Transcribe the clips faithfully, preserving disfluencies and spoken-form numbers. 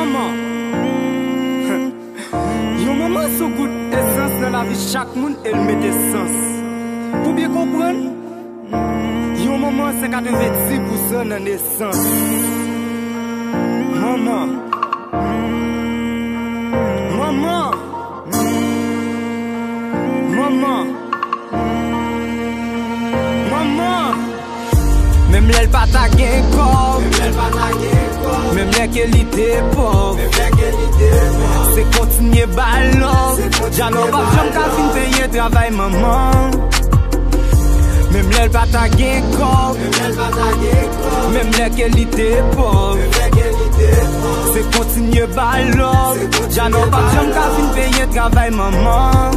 Manman. Yon manman se yon gout esans nan lavi chak moun e l mete sans. Pou byen konprann, yon manman se katrevenndis pousan nan nesans. Manman. Manman. Manman. Manman. Menm lè l pa ta gen kòb, menm lè ke li te pòv, se kontinye ba l love. Djamè w p ap janm ka fin peye travay manman. Menm lè l pa ta gen kòb, menm lè ke li te pòv, se kontinye ba l love. Djamè w p ap janm ka fin peye travay manman.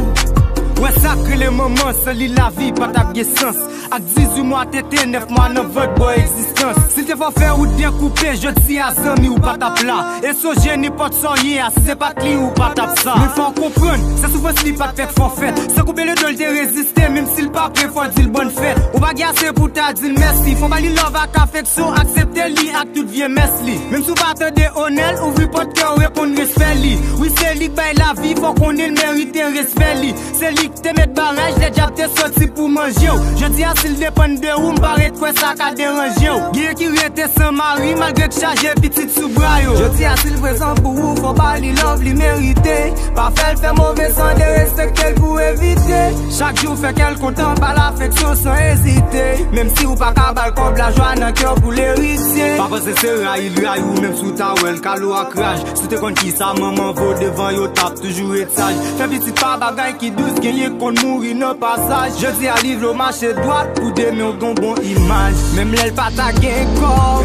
Wè sa k rele manman, san li lavi pa t ap gen sans. Ak dizuit mwa tete, nèf mwa nan vant bò egzistans. Si l te fè w fè wout byen koupe, jodi a zanmi w pa t ap la. E sonje nenpòt sa w ye a, si se pa t li ou pa t ap sa. Men fò w konprann, se soufrans li pa t fèt fò fèt. Se koupe le do l te reziste, menm si l pa pre fò di l bòn fèt. Ou pa gen ase pou ta di l mèsi. Fò w ba li love ak afeksyon, aksepte li ak tout vye mès li. Menm si w pa tande onè l, ouvri pòt kè w, reponn respè li. Wi, se li k bay lavi, fò w konnen l merite respè li. Se li k te met baraj lè dyab te soti pou manje w. Jodi a, si l depann de ou, m pa ret kwè sa ka deranje w. Genyen ki rete san mari, malgre k chaje pitit sou bra yo. Jodi a, si l prezan pou ou, fò ba li love li merite. Pa fè l fè move san derespekte l pou evite. Chak jou fè kè l kontan, ba l afeksyon san ezite. Menm si w pa ka ba l kòb, lajwa nan kè w pou l eritye. Pa panse se rayi l rayi w, menm si w ta wè l kale w ak raj. Si w te konn kisa manman vo devan yo, t ap toujou ret saj. Fè pitit pa bagay ki dous, genyen konn mouri nan pasaj. Jodi a li vle w mache dwat pou demen w gen bon imaj. Menm lè l pa ta gen kòb,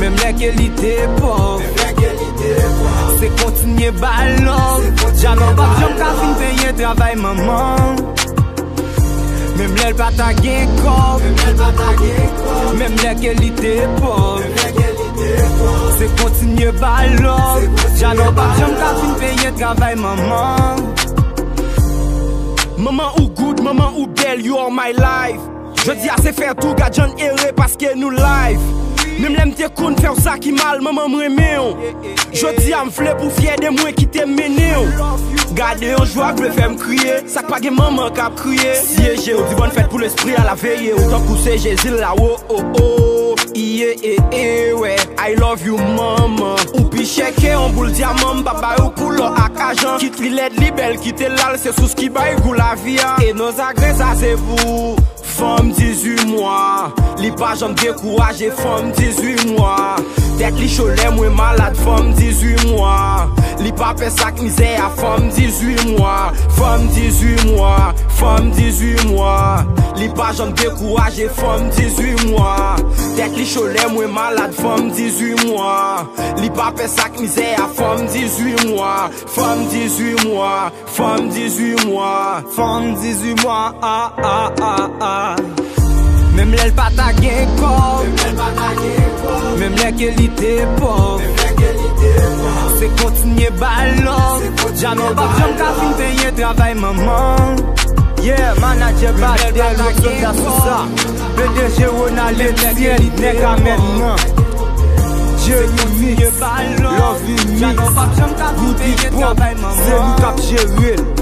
menm lè ke li te pòv, se kontinye ba l love. Djamè w p ap janm ka fin peye travay manman. Menm lè l pa ta gen kòb, menm lè ke li te pòv, se kontinye ba l love. Djamè w p ap janm ka fin peye travay manman. Manman ou good, manman ou bèl, you are my life. Jodi a se fè tou, gad jan n ere paske nou live. Menm lè m te konn fè w sa ki mal, manman m renmen w. Jodi a m vle pou w fyè de mwen ki te mennen w. Gade yon jwa k vle fè m kriye, sa k pa gen manman k ap kriye. Siye je w, di bòn fèt pou lespri a la veye w, tankou se Jezi l la wo o o. Iye e e wè, I love you manman. Ou pi chè ke yon boul dyaman, m p ap ba yo pou lò ak ajan. Kit li lèd, li bèl, kite l al, se sous ki bay gou lavi a. E non sa grenn sa se pou fanm dizuit mwa, li pa janm dekouraje, fanm dizuit mwa. Tèt li cho lè mwen malad, fanm dizuit mwa. Li pa pè sa k mizè a, fanm dizuit mwa. Fanm dizuit mwa, fanm dizuit mwa. Li pa janm dekouraje, fanm dizuit mwa. Tèt li cho lè mwen malad, fanm dizuit mwa. Li pa pè sa k mizè a, fanm dizuit mwa. Fanm dizuit mwa. Fanm dizuit mwa. Fanm dizuit mwa, a, a, a, a. Menm lè l pa ta gen kòb, menm lè ke li te pòv, se kontinye ba l love. Djamè w p ap janm ka fin peye travay manman. Yeah, manadjè Batel, Roxanne Dasousa, P D G Ronald Etienne, nèg a mèt nan. Jeremy, Love Uni, Rudy Pop, se nou k ap jere l.